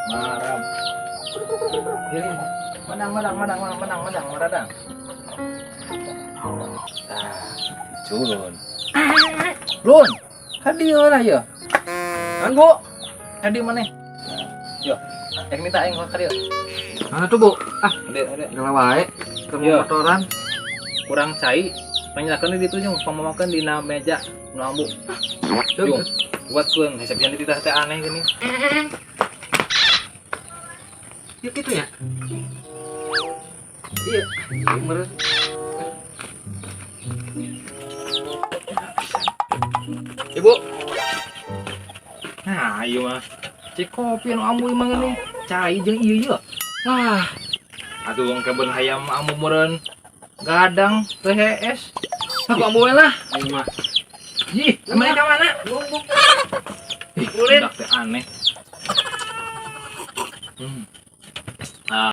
Marab. Menang, menang, menang, menang, menang, menang, menang. Ah, culun. Lun, ka dieu lah ya. Anggo, ka dieu maneh. Yo, ek minta aing ka dieu. Mana tuh, Bu? Ah, Ka dieu, ka dieu. Gala wae. Ke Iya. motoran. Kurang cai, panyalakeun di ditu jeung pamamakeun dina meja nu ambu. Jung, buatkeun hese pisan dititah teh aneh gini. Ya gitu ya. Iya, meren. Ibu. Nah, ieu mah. Cek kopi anu ambu imah gini. Cai jeung ieu ieu. Wah. Atuh wong kebun hayam ambu meureun gadang teh hees. Aku ambu we lah. Ieu mah. Ih, mereka mana? Bumbung. Ih, Ulin. budak teh aneh.